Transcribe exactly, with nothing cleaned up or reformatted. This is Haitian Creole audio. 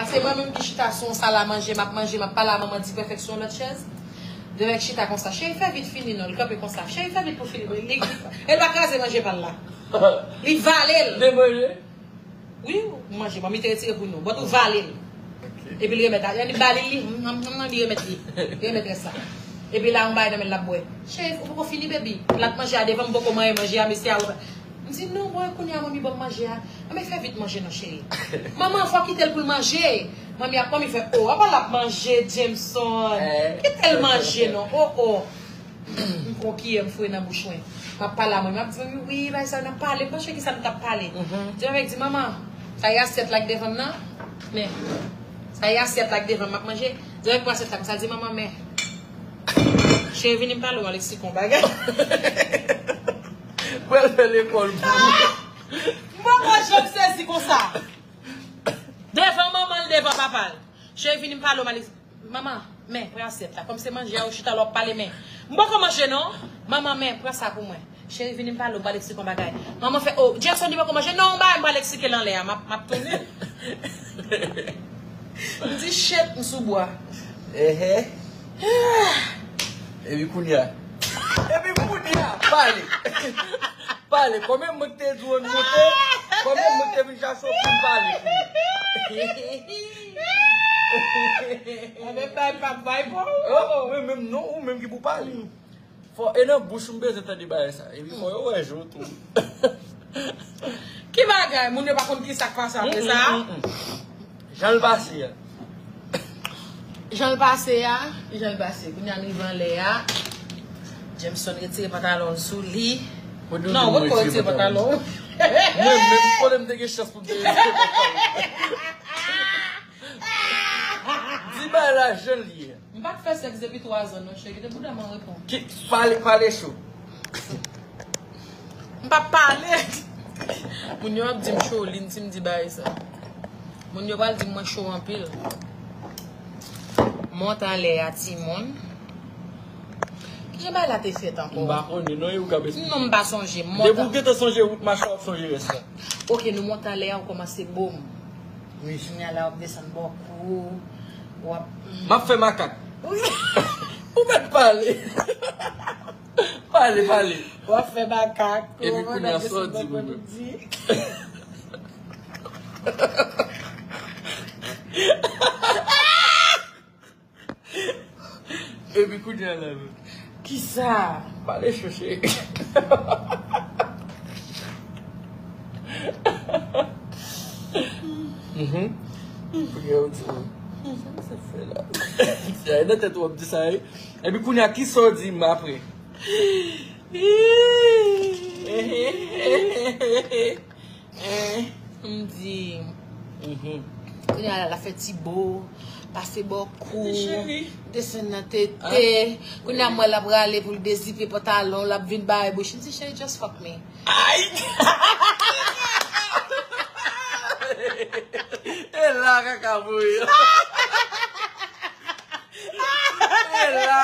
Se mwen menm ki chita sou yon sal a manje, m ap manje, m ap pale a manman di pèfèk sou yon lòt chèz. Devan k chita konsa, cheri fè vit fini non, li kanpe konsa, cheri fè vit pou fini, li, li, e l pa kraze manje pa l la. Li vale l. De manje? Wi, ou manje, manmi te retire pou nou. But ou vale l. Epi li remèt, li ba li, li, mm, mm, mm, li remèt li. Li remèt rès la. Epi la, yon bagay nan men l l ap bwè. Cheri, ou poko fini, baby? Plat manje a devan m, m poko manyen manje a, mesye a. M di, non, bon, kounye a, manmi ban m manje a. Manmi fè vit manje non, cheri. Manman, fò kite l pou l manje. Manmi ap, manmi fè, o, apa l ap manje, Jameson? Kite l manje non, o, o. M pran kiyè, m foure nan bouch mwen. M ap pale a mwen, m ap di, manmi, wi, bagay sa yo n ap pale, m pa chè kisa nou t ap pale. Di manman, di, manman, sa e asyèt la k devan m nan? Men, sa e asyèt la k devan m, m ap manje. Di manman, pran asyèt la, konsa, di, manman, men. Cheri, vini m pale w, Alexis, kon bagay. Pral fè lekòl pou ou. M poko janm sezi konsa. Devan manman l, devan papa l. Cheri, vini m pale w, Alexis. Manman, men, pran asyèt la. Kòm se manje a, ou chita la, w ap pale, men. M poko manje, non. Manman, men, pran sa pou mwen. Cheri, vini m pale w, Alexis, kon bagay. Manman fè, o, Jackson, li poko manje. Non, yon bagay, m pral eksplike l anlè a. M ap, m ap tounen. M di, shit, m sou bwa. Ehe. Epi kounye a. Epi kounye a, pale. Pale. Konbyen moun ki te di w ann monte? Konbyen moun ki te vin chache w pou n pale? Anben, bay pa bay pou ou. Oh, men menm non, ou menm ki pou pale. Fò, e nan bouch ou m bezwen tande bagay sa. Epi fò yo wè je w tou. Ki bagay? Moun yo pa konn ki sa k pase apre sa? Mm, mm, mm, mm. Jan l pase a. Jan l pase a, jan l pase. Kounye a n rive anlè a. Jameson retire pantalon l sou li. Non, ou potko retire pantalon. Mwen menm, konnen m te gen chans pou m te retire pantalon. Di bagay la jan l ye. M pa t fè sèks depi twa zan non, cheri. Kite bouda m an repo. Ki, pale, pale cho. M pa pale. Moun yo ap di m cho, lin si m di bagay sa. Moun yo pral di m mwen cho anpil. Mont anlè a timoun. Kijan bagay la te fèt ankò? M pa konnen non, e ou k ap esplike. Non, m pa sonje. Depi ou gentan sonje wout mache, w ap sonje rès la. Ok, nou monte anlè a, ou kòmanse boum. Wi. Kounye a la, w ap desann bò kou, w ap... M ap fè makak. Ou mèt pale. Pale, pale. W ap fè makak. Epi kounye a, sa w di pou mwen? Epi kounye a la menm. Kisa? Pale cho, cheri. Mhm. Kounye a ou di mwen. Sa sa fè la? Sa nan tèt ou ap di sa, wi. Epi kounye a, kisa w di m apre? M di, kounye a la, l ap fè ti bo, pase bò kou, desann nan tete. Kounye a, m wè l ap rale pou l dezipe pantalon, l ap vin bay bouch. M di, cheri, just fuck me. Ay! E la kaka voye. E la.